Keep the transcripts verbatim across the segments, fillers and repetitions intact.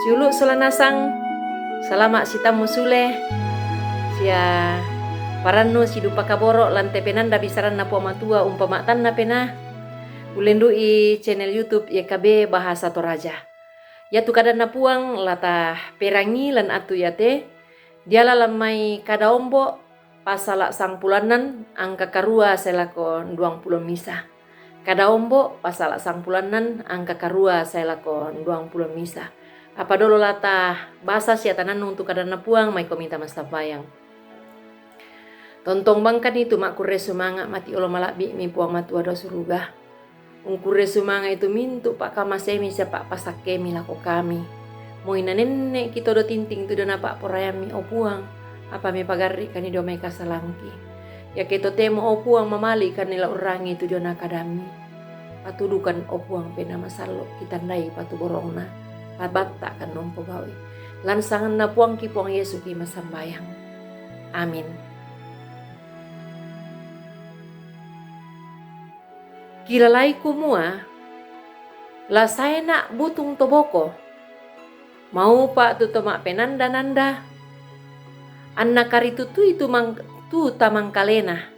Siulu' sola nasang, salama' sitammu sule, sia parannu sidupa kaboro' lan te penanda bisaranna Puang Matua umpama' tanna penaa, ullendu'i channel YouTube Y K B Bahasa Toraja. Iatu kadanna Puang la taperangi lan attu iate, diala lan mai Kada Ombo', pasala' sangpulo annan angka karua sae lako duangpulo misa. Kada Ombo', pasala' sangpulo annan angka karua sae lako duangpulo misa. Apa dolo la tabasa sia tanannung tu kadanna Puang, maikomi tamassambayang. Tontong bangkani tu ma'kurre sumanga' mati' olo mala'bi'mi Puang Matua dao suruga. Ungkurre sumanga' itu mintu' pa'kamasemi sia pa'pasakkemi lako kami. Moi nanenne'ki todo tinting tu diona pa'poraiammi, o Puang, apa mipagarri'kanni dio mai kasalangki. Iake totemo, o Puang, mamali'kanni la urrangi tu diona kadammi. Patudukan, o Puang, Penaa Masallo', kitandai patuborongna, pabatta'kan umpogau'i. Lan sanganna Puangki Puang Yesu ki massambayang. Amin. Kilalai kumua, la saena' butung to boko, maupa' tu to ma'penanda-nanda, anna karitutui tu mang-, tu tamangkalena,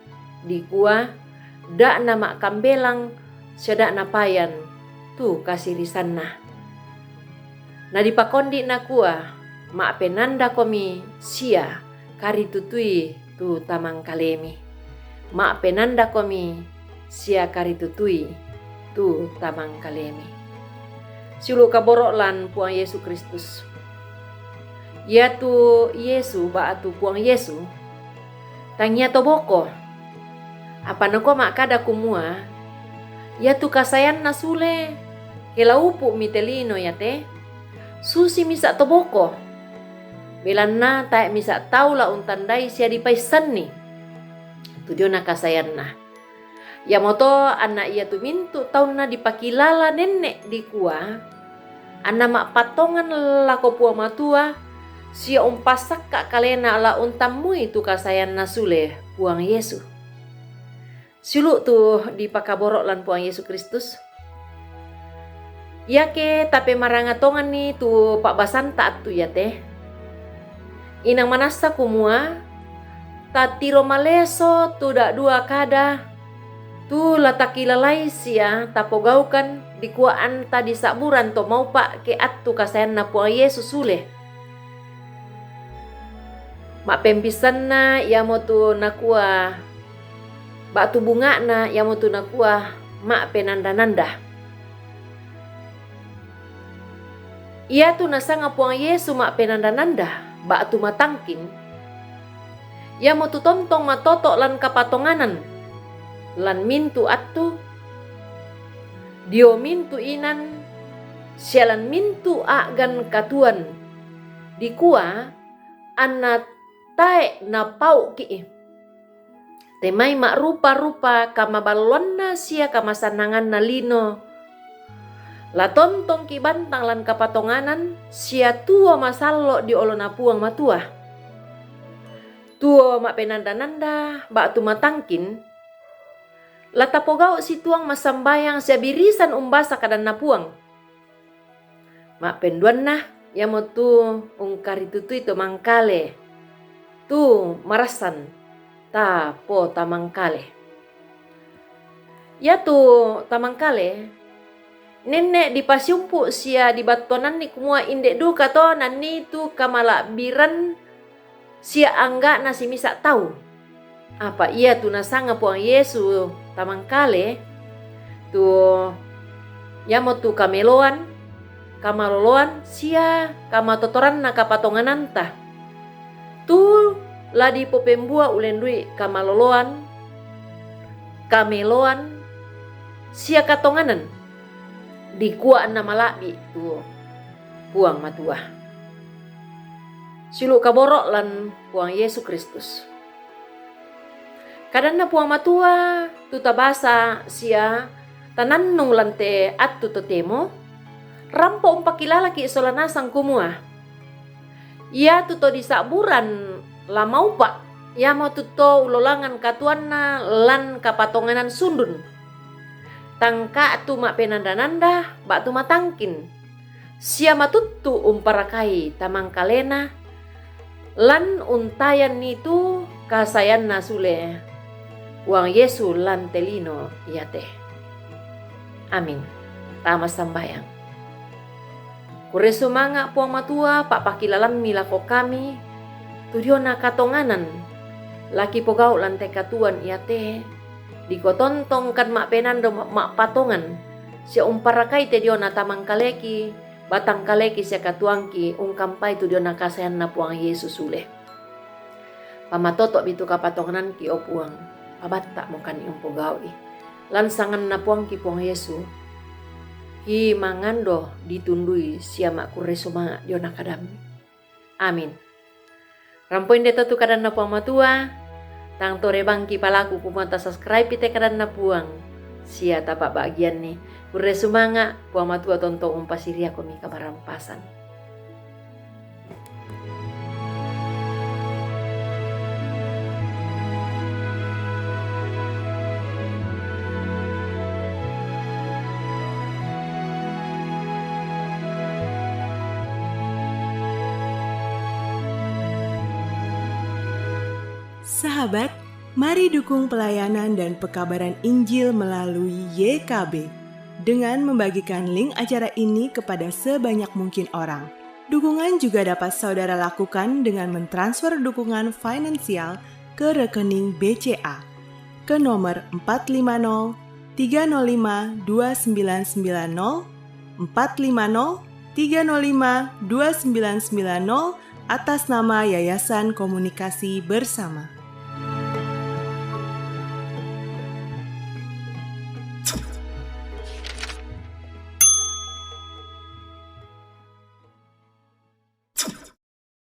dikua, da' nama'kambelang sia da' napayan tu kasirisanna. Na dipakondi' nakua, ma'penandakomi sia karitutui tu tamangkalemi. Ma'penandakomi sia karitutui tu tamangkalemi. Siulu' kaboro' lan Puang Yesu Kristus. Iatu Yesu ba'tu Puang Yesu, tangia to boko. Apa nakua ma'kada kumua, iatu kasaeanna sule, ke la upu'mi te lino iate, susi misa' to boko. Belanna tae' misa' tau la untandai sia dipaissanni tu diona kasaeanna. Iamoto anna iatu mintu' taunna dipakilala nenne' dikua, anna ma'patongan lako Puang Matua, sia umpasakka' kalena la untammui tu kasaeanna sule Puang Yesu. Siulu' tu dipakaboro' lan Puang Yesu Kristus. Iake tapemaranga tonganni tu pa'basanta attu iate, inang manassa kumua, tattiro maleso tu da'dua kada, tu la takilalai sia tapogaukan, dikua anta disa'buran to maupa' ke attu kasaeanna Puang Yesu sule. Ma'pempissanna iamotu nakua, ba'tu bunga'na iamotu nakua, ma'penanda-nanda. Iatu nasanga Puang Yesu ma'penanda-nanda, ba'tu matangkin, iamotu tontong matoto' lan kapatonganan, lan mintu' attu, dio mintu' inan, sia lan mintu' a'gan katuoan, dikua, anna tae' napau'ki'. Te mai ma'rupa-rupa kamaballoanna sia kamasannanganna lino, la tontongki' bantang lan kapatonganan sia tuo masallo' dio olona Puang Matua. Tuo ma'penanda-nanda ba'tu matangkin, la tapogau' situang massambayang sia birisan umbasa kadanna Puang. Ma'penduanna, iamotu ungkaritutui to mangkale, tu marassan ta po tamangkale. Iatu tamangkale, nenne' dipasiumpu' sia dibattuananni kumua inde duka to nanii tu kamala'biran sia angga'na simisa' tau. Apa iatu nasanga Puang Yesu tamangkale, tu iamotu kameloan, kamaloloan, sia kamatotoranna kapatongananta. Tu la dipopembua ullendu'i kamaloloan, kameloan, sia katonganan, dikua anna mala'bi' tu Puang Matua. Siulu' kaboro' lan Puang Yesu Kristus. Kadanna Puang Matua tu tabasa sia tanannung lan te attu totemo, rampo umpakilalaki' sola nasang kumua, iatu to disa'buran la maupa', iamotu to ulolangan katuoanna lan kapatonganan sundun. Tangka'tu ma'penanda-nanda ba'tu matangkin. sia matuttu umparakai tamangkalena, lan untayanni tu kasayanna sule Puang Yesu lan te lino iate. Amin. Tama sambayang. Kurre sumanga' Puang Matua, pa'pakilalammi lako kami, tu diona katonganan, la kipogau' lan te katuoan iate, diko tontongkan ma'penando ma-, ma'patongan, sia umparakai te diona tamangkaleki, batangkaleki sia katuoangki ungkampai tu diona kasayanna Puang Yesu sule. Pamatoto'mi tu kapatonganangki, o Puang, pabatta'mokanni umpogau'i. Lan sanganna Puangki Puang Yesu, ki mangando ditundui sia ma'kurre sumanga' diona kadammi. Amin. Rampoinde to tu kadanna Puang Matua, tang tore bangki palaku kumua tasubscribe te kadanna Puang, sia tapa'bagianni. Kurre sumanga', Puang Matua tontong umpasiriakomi kamarampasan. Sahabat, mari dukung pelayanan dan pekabaran Injil melalui Y K B dengan membagikan link acara ini kepada sebanyak mungkin orang. Dukungan juga dapat saudara lakukan dengan mentransfer dukungan finansial ke rekening B C A ke nomor empat lima nol tiga nol lima dua sembilan sembilan nol, empat lima nol tiga nol lima dua sembilan sembilan nol, atas nama Yayasan Komunikasi Bersama.